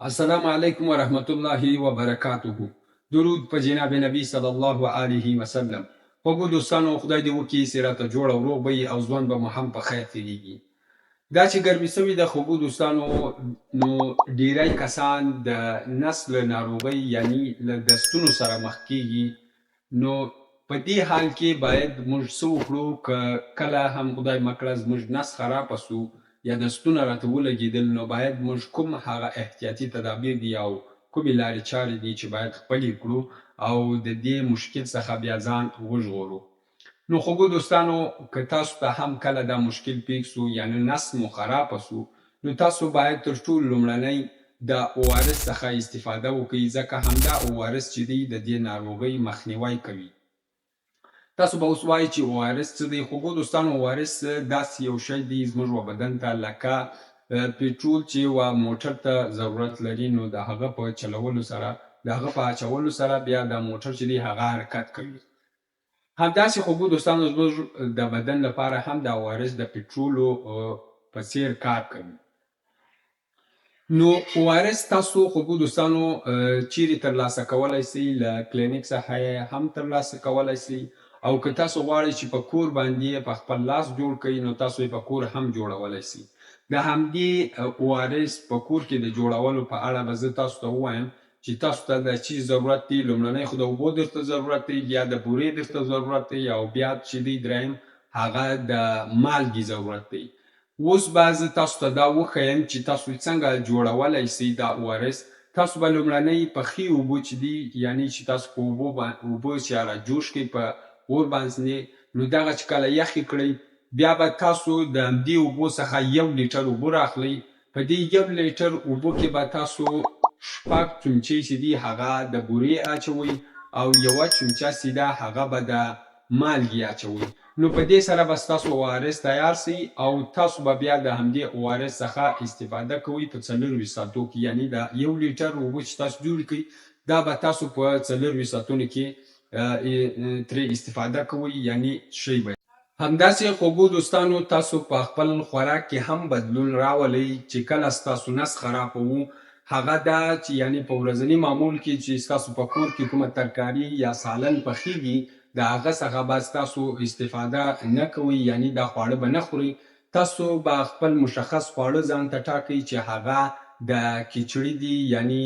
السلام علیکم ورحمت الله وبرکاته. درود په جناب نبی صلی الله علیه وسلم. خوږو دوستانو، خدای دې وکړي چې راته جوړ او روغ به یي او ژوند به مو هم په خیر تېرېږي. دا چې ګرمي سوې ده خوږو دوستانو، نو ډیری کسان د نس له ناروغۍ یعنی له دستونو سره مخ کیږي. نو په دې حال کې باید موږ څه وکړو؟ که کله هم خدای مه کړه زموږ نس خرابه سو یا دستونه راته ولګېدل، نو باید موږ کوم هغه احتیاطي تدابیر دي او کومې لارې چارې دي چې باید خپلې کړو او د دې مشکل څخه بیا ځان وژغورو؟ نو خوږو دوستانو، که تاسو ته هم کله دا مشکل پیښ سو، یعنی نس مو خرابه سو، نو تاسو باید تر ټولو لومړنی د او آر اس څخه استفاده وکړئ، ځکه همدا او آر اس چې دی د دې ناروغۍ مخنیوی کوي. تاسو به اوس وایئ چې او آر اس څه دی؟ خوږو دوستانو، او آر اس داسې یو شی دی زموږ و بدن ته لکه پیټرول چې و موټر ته ضرورت لري، نو د هغه په چلولو سره، د هغه په اچولو سره بیا دا موټر چې دی هغه حرکت کوي. همداسې خوږو دوستانو، زموږ د بدن لپاره هم د او آر اس د پیټرولو په څیر کار کوي. نو او آر اس تاسو خوږو دوستانو چیرې ترلاسه کولای سئ؟ له کلینیک څخه یې هم ترلاسه کولای سئ، او که تاسو غواړئ چې په کور باندې یې په خپل لاس جوړ کړئ، نو تاسو یې په کور هم جوړولای سئ. د همدې او آر اس په کور کې د جوړولو په اړه به زه تاسو ته ووایم چې تاسو ته د چی ضرورت دی. لومړنی خو د اوبو درته ضرورت دی، یا د بورې درته ضرورت دی، او بیا چې دی دریم هغه د مالګې ضرورت دی. اوس به زه تاسو ته دا وښیم چې تاسو څنګه جوړولای سئ دا او آر اس. تاسو به لومړنی په ښې اوبو چې دي، یعنی چې تاسو په اوبو اوبه چې را جوش کړئ په اور باندې، نو دغه چې کله یخې کړئ، بیا به تاسو د همدې اوبو څخه 1 لیټر اوبه راخلئ. په دې 1 لیټر اوبو کې به تاسو 6 چمچې چې دي هغه د بورې اچوئ، او 1 چمچه چې ده هغه به د مالګې اچوئ. نو په دې سره به ستاسو او آر اس تیار سي، او تاسو به بیا د همدې او آر اس څخه استفاده کوئ په 24 ساعتو کې. یعنی دا 1 لیټر اوبه چې تاسو جوړ کړئ، دا به تاسو په 24 ساعتونو کې ترې استفاده کوئ، یعنی څښئ به. همداسې خوږو دوستانو، تاسو په خپل خوراک کې هم بدلون راولئ چې کله ستاسو نس خراب وو، هغه دا چې یعنی په ورځني معمول کې چې ستاسو په کور کې کومه ترکاري یا سالن پخیږي، د هغه څخه به ستاسو استفاده نه کوئ، یعنی دا خواړه به نه خورئ. تاسو به خپل مشخص خواړه ځان ته ټاکئ چې هغه د کیچړي دي، یعنی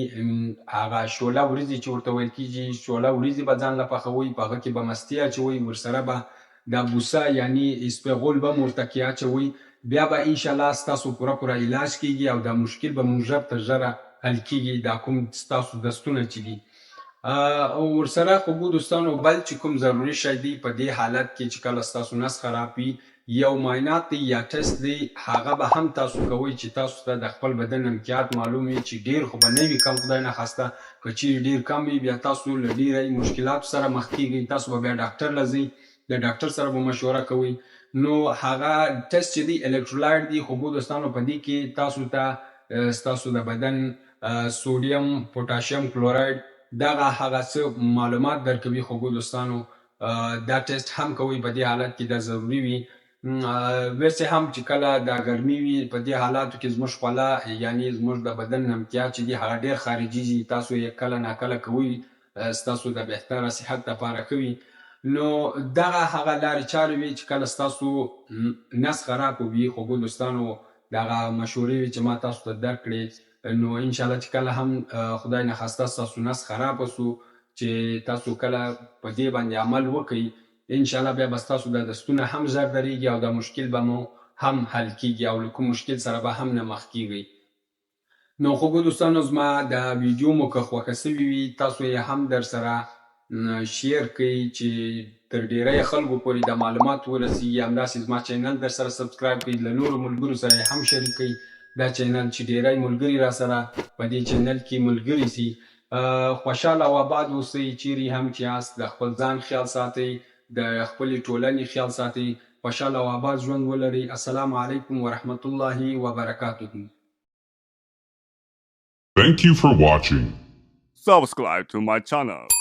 هغه شوله وریځې چې ورته ویل کیږي، شوله وریځې به ځان له پخوئ، په هغه کې به مستې اچوئ، ورسره به دا بوسه یعنی اسپغول به هم ورته کې اچوئ. بیا به انشاءالله ستاسو پوره پوره علاج کیږي او دا مشکل به مو ژر تر ژره حل کیږي، دا کوم ستاسو دستونه چې دي. او ورسره خوږو دوستانو، بل چې کوم ضروري شی دی په دې حالت کې چې کله ستاسو نس خراب وي، یو معاینات دی یا ټیسټ دی، هغه به هم تاسو کوئ چې تاسو ته د خپل بدن امکیات معلوم وي، چې ډېر خو به نه وي کم، خدای نخواسته که چیرې ډېر کم وي بیا تاسو له ډېری مشکلاتو سره مخ کیږئ. تاسو به بیا ډاکټر له ځئ، د ډاکټر سره به مشوره کوئ. نو هغه ټیسټ چې دی الکترولایټ دی خوږو دوستانو، په دې کې تاسو ته ستاسو د بدن سوډیم، پوټاشیم کلورایډ دغه هغه څه معلومات درکوي. خوږو دوستانو، دا ټیسټ هم کوئ په دې حالت کې، دا ضروري وي. ویسې هم چې کله دا ګرمي وي په دې حالاتو کې زموږ خوله یعنی زموږ د بدن نمکیا چې دي هغه ډېر خارجیږي، تاسو یې کله ناکله کوئ، ستاسو د بهتره صحت لپاره ښه وي. نو دغه هغه لارې چارې وي چې کله ستاسو نس خراب وي خوږو دوستانو، دغه مشورې وي چې ما تاسو ته درکړې. نو انشاءالله چې کله هم خدای نخواسته ستاسو نس خراب سو، چې تاسو کله په دې باندې عمل وکئ، انشاءالله بیا به ستاسو دا دستونه هم ژر درېږي او دا مشکل به مو هم حل کیږي او له کوم مشکل سره به هم نه مخ کیږئ. نو خوږو دوستانو، زما دا ویډیو مو که خوښه سوې وي، تاسو یې هم در سره شیر کړئ چې تر ډېری خلکو پورې دا معلومات ورسیږي. همداسې زما چینل در سره سبسکرایب کړئ، له نورو ملګرو سره یې هم شریک کړئ دا چینل، چې ډېری ملګري را سره په دې چینل کې ملګري سي. خوشحاله او آباد اوسئ، چیرې هم چې یاست د خپل ځان خیال ساتئ، د خپلې ټولنې خیال ساتئ. خوشحاله او آباد ژوند ولرئ. السلام علیکم ورحمت الله وبرکاته. Thank you for watching. Subscribe to my channel.